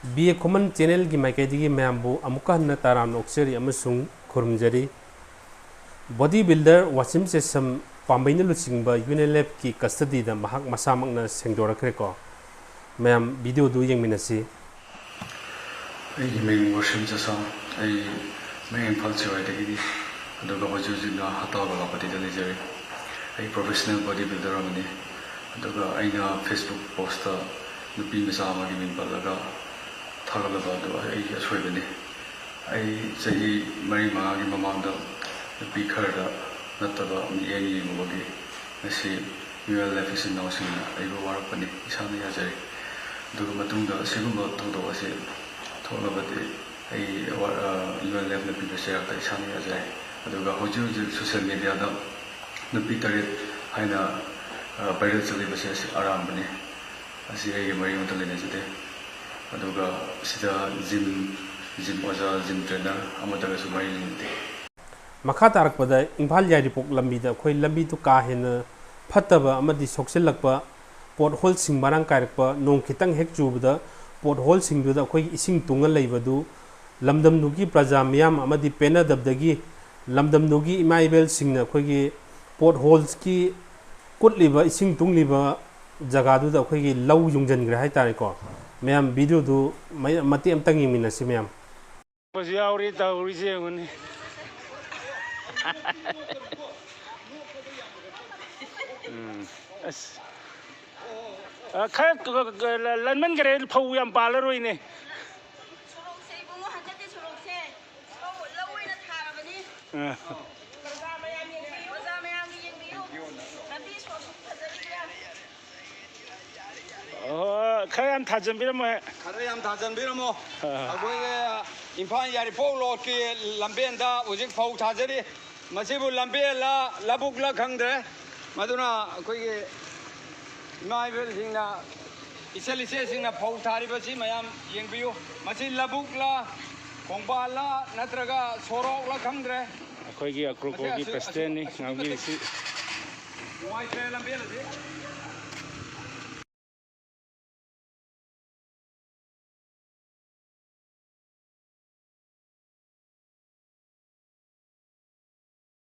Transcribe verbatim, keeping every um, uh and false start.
B A ꯈꯨꯃꯟ ꯆꯦꯅꯦꯜꯒꯤ ꯃꯥꯏꯀꯩꯗꯒꯤ ꯃꯌꯥꯝꯕꯨ ꯑꯃꯨꯛꯀ ꯍꯟꯅ ꯇꯔꯥꯝꯅ ꯑꯣꯛꯆꯔꯤ ꯑꯃꯁꯨꯡ ꯈꯨꯔꯨꯝꯖꯔꯤ꯫ ꯕꯣꯗꯤ ꯕꯤꯜꯗꯔ ꯋꯥꯁꯤꯝ ꯆꯦꯁꯝ ꯄꯥꯝꯕꯩꯅ ꯂꯨꯆꯤꯡꯕ ꯌꯨ ꯑꯦꯟ ꯑꯦꯜ ꯑꯦꯐꯀꯤ ꯀꯁꯇꯗꯤꯗ ꯃꯍꯥꯛ ꯃꯁꯥꯃꯛꯅ ꯁꯦꯡꯗꯣꯔꯛꯈ꯭ꯔꯦꯀꯣ꯫ ꯃꯌꯥꯝ ꯚꯤꯗꯤꯑꯣꯗꯨ ꯌꯦꯡꯃꯤꯟꯅꯁꯤ꯫ ꯑꯩꯒꯤ ꯃꯤꯡ ꯋꯥꯁꯤꯝ ꯆꯦꯁꯝ, ꯑꯩ ꯃꯌꯥꯡ ꯏꯝꯐꯥꯜ ꯆꯤꯔꯥꯏꯗꯒꯤꯅꯤ, ꯑꯗꯨꯒ ꯍꯧꯖꯤꯛ ꯍꯧꯖꯤꯛꯅ ꯍꯇꯥ ꯕꯂꯥꯄꯇꯤꯗ ꯂꯩꯖꯔꯤ꯫ ꯑꯩ ꯄ꯭ꯔꯣꯐꯦꯁꯅꯦꯜ ꯕꯣꯗꯤ ꯕꯤꯜꯗꯔ ꯑꯃꯅꯤ, ꯑꯗꯨꯒ ꯑꯩꯅ ꯐꯦꯁꯕꯨꯛ ꯄꯣꯁꯇ ꯅꯨꯄꯤ ꯃꯆꯥ ꯑꯃꯒꯤ ꯃꯤꯡ ꯄꯜꯂꯒ ꯊꯥꯒꯠꯂꯕ ꯑꯗꯨ ꯑꯩꯒꯤ ꯑꯁꯣꯏꯕꯅꯤ꯫ ꯑꯩ ꯆꯍꯤ ꯃꯔꯤ ꯃꯉꯥꯒꯤ ꯃꯃꯥꯡꯗ ꯅꯨꯄꯤ ꯈꯔꯗ ꯅꯠꯇꯕ ꯃꯤꯠꯌꯦꯡ ꯌꯦꯡꯉꯨꯕꯒꯤ ꯉꯁꯤ ꯌꯨ ꯑꯦꯜ ꯑꯦꯐ ꯏꯆꯤꯟ ꯏꯅꯥꯎꯁꯤꯡꯅ ꯑꯩꯕꯨ ꯋꯥꯔꯛꯄꯅꯤ, ꯏꯁꯥꯅ ꯌꯥꯖꯔꯤ꯫ ꯑꯗꯨꯒ ꯃꯇꯨꯡꯗ ꯑꯁꯤꯒꯨꯝꯕ ꯊꯧꯗꯣꯛ ꯑꯁꯤ ꯊꯣꯛꯂꯕꯗꯤ ꯑꯩ ꯋꯥ-, ꯑ, ꯌꯨ ꯑꯦꯜ ꯑꯦꯐꯅ ꯄꯤꯕ ꯆꯩꯔꯥꯛꯇ ꯏꯁꯥꯅ ꯌꯥꯖꯔꯤ꯫ ꯑꯗꯨꯒ ꯍꯧꯖꯤꯛ ꯍꯧꯖꯤꯛ ꯁꯣꯁꯤꯌꯦꯜ ꯃꯦꯗꯤꯌꯥꯗ ꯅꯨꯄꯤ ꯇꯔꯦꯠ ꯍꯥꯏꯅ, ꯑ, ꯚꯥꯏꯔꯦꯜ ꯆꯠꯂꯤꯕꯁꯦ ꯑꯁꯤ ꯑꯔꯥꯟꯕꯅꯤ꯫ ꯑꯁꯤ ꯑꯩꯒꯤ ꯃꯔꯤ ꯑꯃꯠꯇ ꯂꯩꯅꯖꯗꯦ꯫ ꯑꯗꯨꯒ ꯁꯤꯗ ꯖꯤꯝ, ꯖꯤꯝ ꯑꯣꯖꯥ, ꯖꯤꯝ ꯇ꯭ꯔꯦꯅꯔ ꯑꯃꯠꯇꯒꯁꯨ ꯃꯔꯤ ꯂꯩꯅꯗꯦ꯫ ꯃꯈꯥ ꯇꯥꯔꯛꯄꯗ ꯏꯝꯐꯥꯜ ꯌꯥꯏꯔꯤꯄꯣꯛ ꯂꯝꯕꯤꯗ ꯑꯩꯈꯣꯏ ꯂꯝꯕꯤꯗꯨ ꯀꯥ ꯍꯦꯟꯅ ꯐꯠꯇꯕ ꯑꯃꯗꯤ ꯁꯣꯛꯆꯤꯜꯂꯛꯄ, ꯄꯣꯠ ꯍꯣꯜꯁꯤꯡ ꯃꯔꯥꯡ ꯀꯥꯏꯔꯛꯄ, ꯅꯣꯡ ꯈꯤꯇꯪ ꯍꯦꯛ ꯆꯨꯕꯗ ꯄꯣꯠ ꯍꯣꯜꯁꯤꯡꯗꯨꯗ ꯑꯩꯈꯣꯏꯒꯤ ꯏꯁꯤꯡ ꯇꯨꯡꯉ ꯂꯩꯕꯗꯨ ꯂꯝꯗꯝꯗꯨꯒꯤ ꯄ꯭ꯔꯖꯥ ꯃꯤꯌꯥꯝ ꯑꯃꯗꯤ ꯄꯦꯟꯅꯗꯕꯗꯒꯤ ꯂꯝꯗꯝꯗꯨꯒꯤ ꯏꯃꯥ ꯏꯕꯦꯜꯁꯤꯡꯅ ꯑꯩꯈꯣꯏꯒꯤ ꯄꯣꯠ ꯍꯣꯜꯁꯀꯤ ꯀꯨꯠꯂꯤꯕ, ꯏꯁꯤꯡ ꯇꯨꯡꯂꯤꯕ ꯖꯒꯥꯗꯨꯗ ꯑꯩꯈꯣꯏꯒꯤ ꯂꯧ ꯌꯨꯡꯁꯤꯟꯈ꯭ꯔꯦ ꯍꯥꯏꯇꯥꯔꯦꯀꯣ꯫ ꯃꯌꯥꯝ ꯚꯤꯗꯤꯑꯣꯗꯨ ꯃ-, ꯃꯇꯦꯛ ꯑꯃꯇꯪ ꯌꯦꯡꯃꯤꯟꯅꯁꯤ ꯃꯌꯥꯝ꯫ ꯌꯥꯎꯔꯤ ꯇꯧꯔꯤꯁꯦ ꯌꯦꯡꯉꯨꯅꯦ꯫ ꯎꯝ, ꯑꯁ꯫ ꯑ, ꯈꯔ ꯀ-, ꯀ-, ꯀ-, ꯂꯟꯃꯟꯈꯔꯦ, ꯐꯧ ꯌꯥꯝ ꯄꯥꯜꯂꯔꯣꯏꯅꯦ꯫ ꯁꯣꯔꯣꯛꯁꯦ ꯏꯕꯨꯡꯉꯣ, ꯍꯟꯗꯛꯇꯤ ꯁꯣꯔꯣꯛꯁꯦ ꯂꯧ, ꯂꯧ ꯑꯣꯏꯅ ꯊꯥꯔꯕꯅꯤ꯫ ꯑ꯫ ꯄ꯭ꯔꯖꯥ ꯃꯌꯥꯝ ꯌꯦꯡꯕꯤꯌꯨ꯫ ꯄ꯭ꯔꯖꯥ ꯃꯌꯥꯝꯒꯤ ꯌꯦꯡꯕꯤꯌꯨ꯫ ꯂꯝꯕꯤ ꯁꯣꯔꯣꯛꯁꯨ ꯐꯖꯔꯤꯕ꯭ꯔꯥ? ꯑꯣ, ꯈꯔ ꯌꯥꯝ ꯊꯥꯖꯟꯕꯤꯔꯝꯃꯣꯍꯦ꯫ ꯈꯔ ꯌꯥꯝ ꯊꯥꯖꯟꯕꯤꯔꯝꯃꯣ꯫ ꯑ꯫ ꯑꯩꯈꯣꯏꯒꯤ ꯏꯝꯐꯥꯜ ꯌꯥꯏꯔꯤꯄꯣꯛ ꯂꯣꯛꯀꯤ ꯂꯝꯕꯦꯟꯗ ꯍꯧꯖꯤꯛ ꯐꯧ ꯊꯥꯖꯔꯤ꯫ ꯃꯁꯤꯕꯨ ꯂꯝꯕꯦꯜꯂ ꯂꯧꯕꯨꯛꯂ ꯈꯪꯗ꯭ꯔꯦ꯫ ꯃꯗꯨꯅ ꯑꯩꯈꯣꯏꯒꯤ ꯏꯃꯥ ꯏꯕꯦꯜꯁꯤꯡꯅ, ꯏꯆꯜ ꯏꯆꯦꯁꯤꯡꯅ ꯐꯧ ꯊꯥꯔꯤꯕꯁꯤ ꯃꯌꯥꯝ ꯌꯦꯡꯕꯤꯌꯨ꯫ ꯃꯁꯤ ꯂꯧꯕꯨꯛꯂ, ꯈꯣꯡꯕꯥꯜꯂ, ꯅꯠꯇ꯭ꯔꯒ ꯁꯣꯔꯣꯛꯂ ꯈꯪꯗ꯭ꯔꯦ꯫ ꯑꯩꯈꯣꯏꯒꯤ ꯑꯀ꯭ꯔꯣꯀꯣꯒꯤ ꯃꯁꯤ ꯑꯁꯤ-, ꯄ꯭ꯔꯁꯤꯗꯦꯟꯅꯤ ꯑꯁꯤ-, ꯑꯁꯤ-, ꯉꯥꯡꯕꯤꯔꯤꯁꯤ꯫ ꯅꯨꯡꯉꯥꯏꯇ꯭ꯔꯦ ꯂꯝꯕꯦꯜ ꯑꯁꯤ꯫